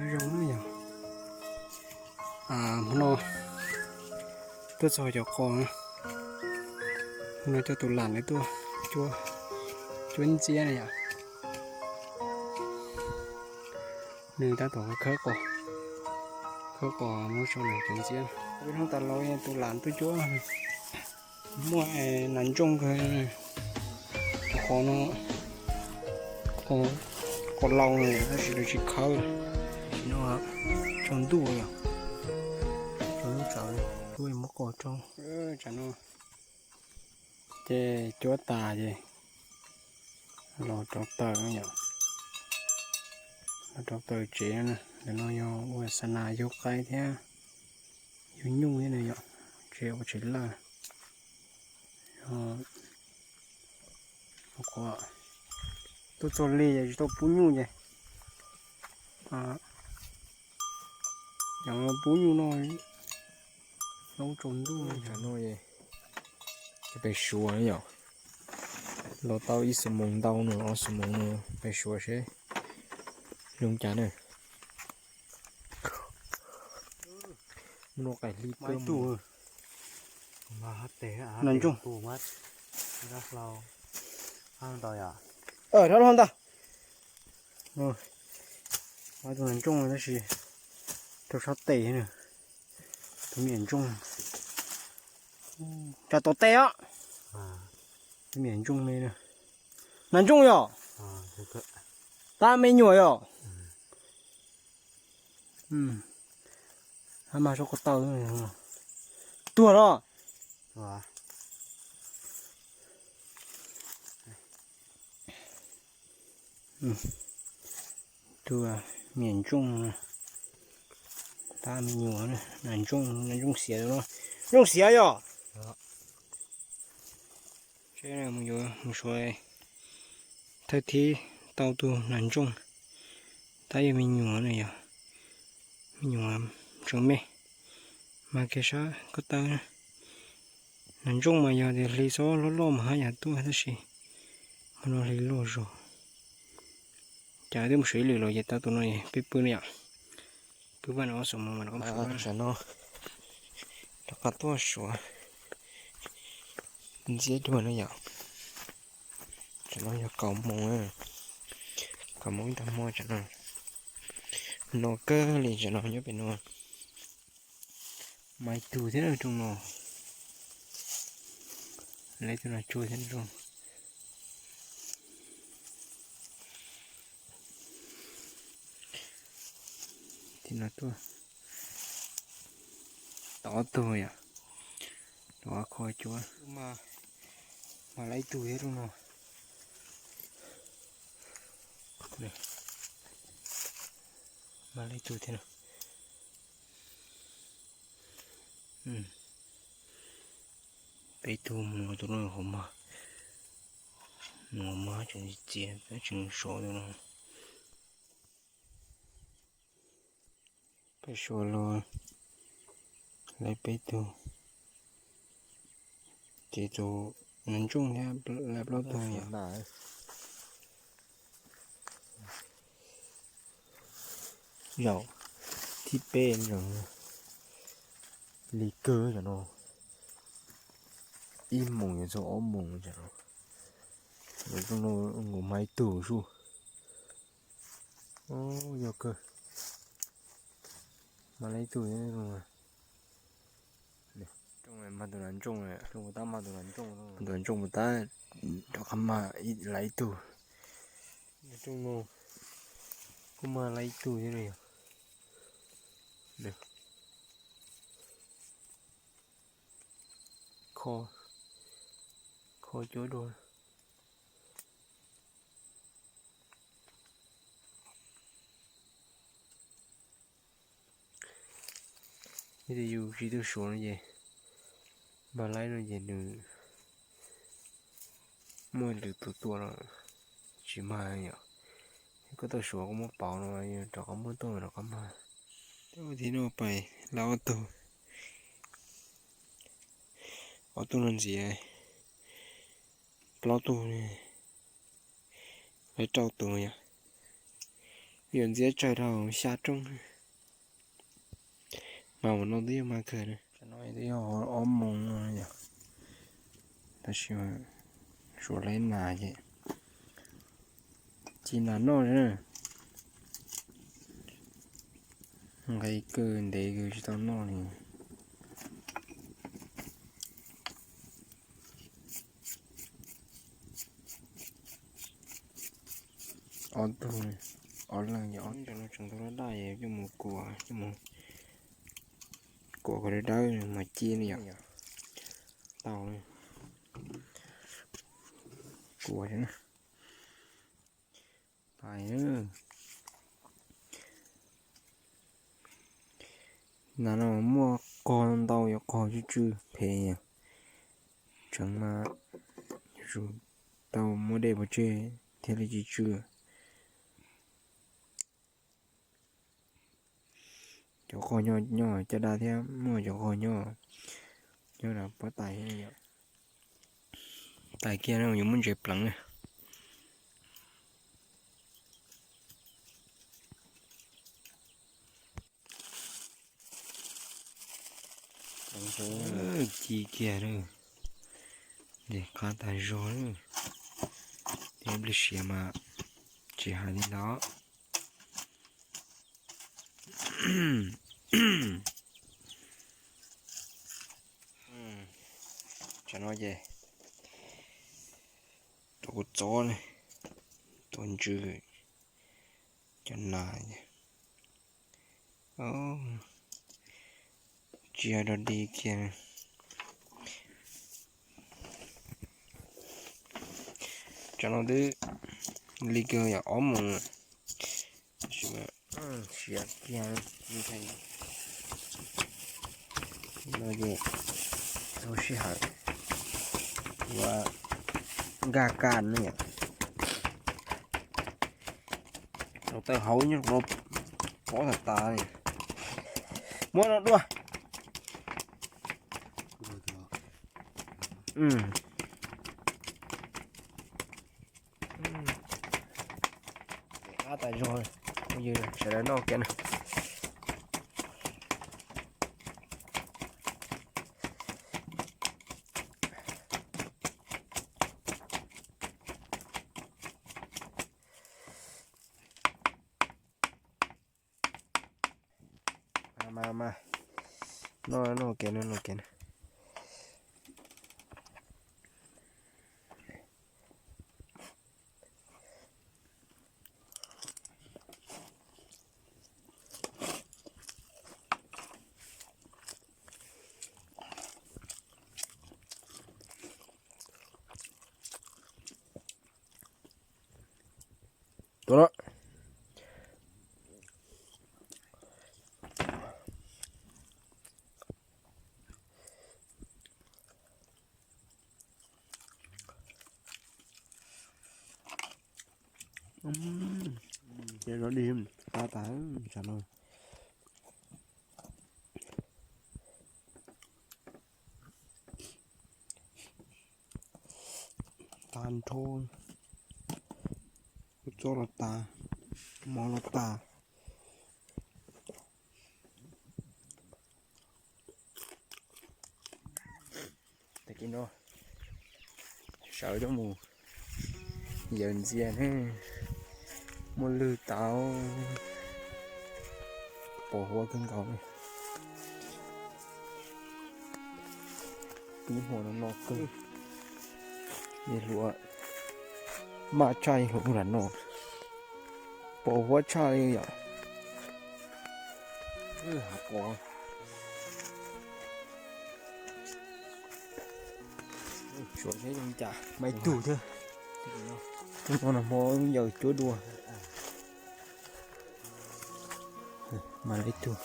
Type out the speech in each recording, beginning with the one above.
Zoo na yog. Hmo no tuaj txog cov qos na, hmo no coj tus lam lawv tuaj cuab, cuab ntxiab na yom. Nws tab tom khawb qos, khawb qos muab sau nws cov ntxiab. Peb hnub tas los tus lam tuaj cuab, muaj nas ntsooj kawg. Qos no, qos laus na tab sis lawv tsis khawb, tsis no, tsaus ntuj yom, tsaus ntuj tsawv, tuaj muab qos rau. Tsam no ces cuab tas ces los rauv taws yom, los rauv taws tsev na. Ntawm no yog ua xa nas yug qaib thiab yug nyuj thiab na yom, tsev ua tsev lawj. Qhov tuaj txog li ces tsis tau pub nyuj ces, pub nyuj no, no tsaus ntuj no. Pem Suav yom, los tau ib xuab moos ntau no, ob xuab moos no, pem Suav seb zoo cas na. Mus no qaim hli kawg. Nas ntsooj. Rov hlo ntag. Tus nas ntsooj tab sis rau sab tes na. Tus me nyuam ntsooj. Tsa tom tes os. Tus me nyuam ntsooj li na. Nas ntsooj yom. Tab me nyuam yom. Hab mas sab ko taw. Tuag los. Tus me nyuam ntsooj, tab me nyuam, nas ntsooj, nas ntsooj xiav no, ntsooj xiav yom. Seb mus yuav mus suav thawj thib tau tus nas ntsooj, tab yog me nyuam na yom, me nyuam tseem me, mas kiag sab ko taw. Nas ntsooj mas yog tias hli xob loj loj mas haj yam tuaj tab sis hmo no hli loj zog. Cas twb mus suav ib lwm los ces tau tus no peb pw na yom. Pw vaj no ob xuab moos mas rov qab suav. Tsam no rov qab tuaj suav ntxiab dua na yom. Tsam no yog kaum moos, kaum moos ib tag hmo tsam no. No kawg li tsam no nyob pem no. Mas ib tug thiab na rooj no. Lawv tus no tsuag thiab na rooj. Tim no tuaj tau ob tug yom, los kho cuab. Mas lawv ib tug thiab rooj no. Mas lawv ib tug thiab no. Peb tug mus tus no hauv mas, mus mas tseem txias tseem sov tus no. Peb suav los lawv peb tug, ces tus nas ntsooj thiab lawv plaub tug yom. Zaum thib peb li kawg no, ib moos yuav txog ob moos no, nkaus mas ib tug sub. Yog kawg, mas lawv ib tug. Rooj mas tus nas ntsooj, tus nas ntsooj, tus nas ntsooj mus tab rov qab mas lawv ib tug. Rooj no kuj mas lawv ib tug thiab no yog. Kho, kho cuab dua. Yog tias yus tsis tuaj suav no ces, npaj laib no ces nws muaj lwm tus tua los tsis mag yom. Koj tuaj suav koj muab pauv no rov qab muab tuaj rov qab mag. Ua tib no pais lawv ob tug, ob tug no ntxiv, plaub tug, lawv rau tus yom. Yuav ntxiab tsawg rau xya rooj. Mas ua no twb yog mas kawg na. Tam no twb yog ob moos no yom, tab sis suav laib nas ces ci nas noj na. Nqe kawg ntev kawg tsis tau noj li. Ob tug, ob leeg ces ob tug no tseem tau daj daj es coj mus kuam, coj mus kuam kom dawb dawb mas ci na yom. Tau, kuam na. Pais. Nas no muaj qog ntau, yuav qog tsw tsw phem. Tseev mas yuav tsum tau muab dej pov tseg thiaj li tsis tsw. Cov qog nyob, nyob caj dab thiab muaj cov qog nyob, nyob rau pob tais thiab yom. Tais kiag no yuav muab ntses pleev na. Ci kiag lawm. Qab tas zog lawm. Thiab nplig siav mas tsis hais li ntawd. Tsam no ces rau kuv txob ne, tuav ntsws cov nas. Tsis yog dog dig kiag. Tsam no twb li kawg yom, ob moos. Siav kiag no ces tau sij hawm ua nkag kaj no yom. Rau taw hauv nyob rau pob tas tas li. Muab no dua. Qab tas zog, phooj ywg sawv daws noj kiag na. Mas mas, noj noj kiag, noj noj kiag na. Tuaj na. Ces no dig qab tas tsam no. Tag nrho, kua txob los tas, mov los tas. Tag kis no sawv coj mus yawm ntxias ne, muaj lwg tau, pos huab kawg nkaus li. Ib hmo no no kawg, yawg hluas maj tshaj yawg hluas mus lam no, pos huab tshaj li yom. Hav pos, suav seb zoo cas, mas ib tug thiab. Hnub no hmo yawm cuab dua. Mas ib tug.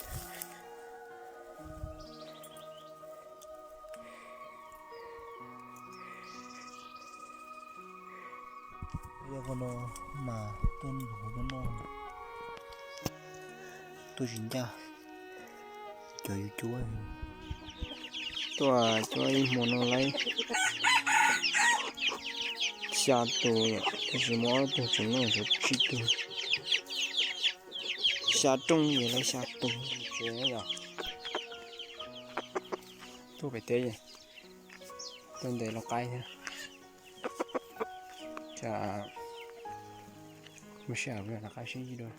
Yog qhov no mas tuaj nrog tuaj noj, tuaj tsis ncaj cov yus cuab. Tuaj cuab ib hmo no laib xya tus, tab sis muaj ob tug tseem noj, tshuav tsib tug. Xya rooj yog lawv xya tus tsev yom. Tuaj pem teb, tuaj ntes lau qaib thiab. Muaj sij hawm mus lau qaib sib ntsib dua.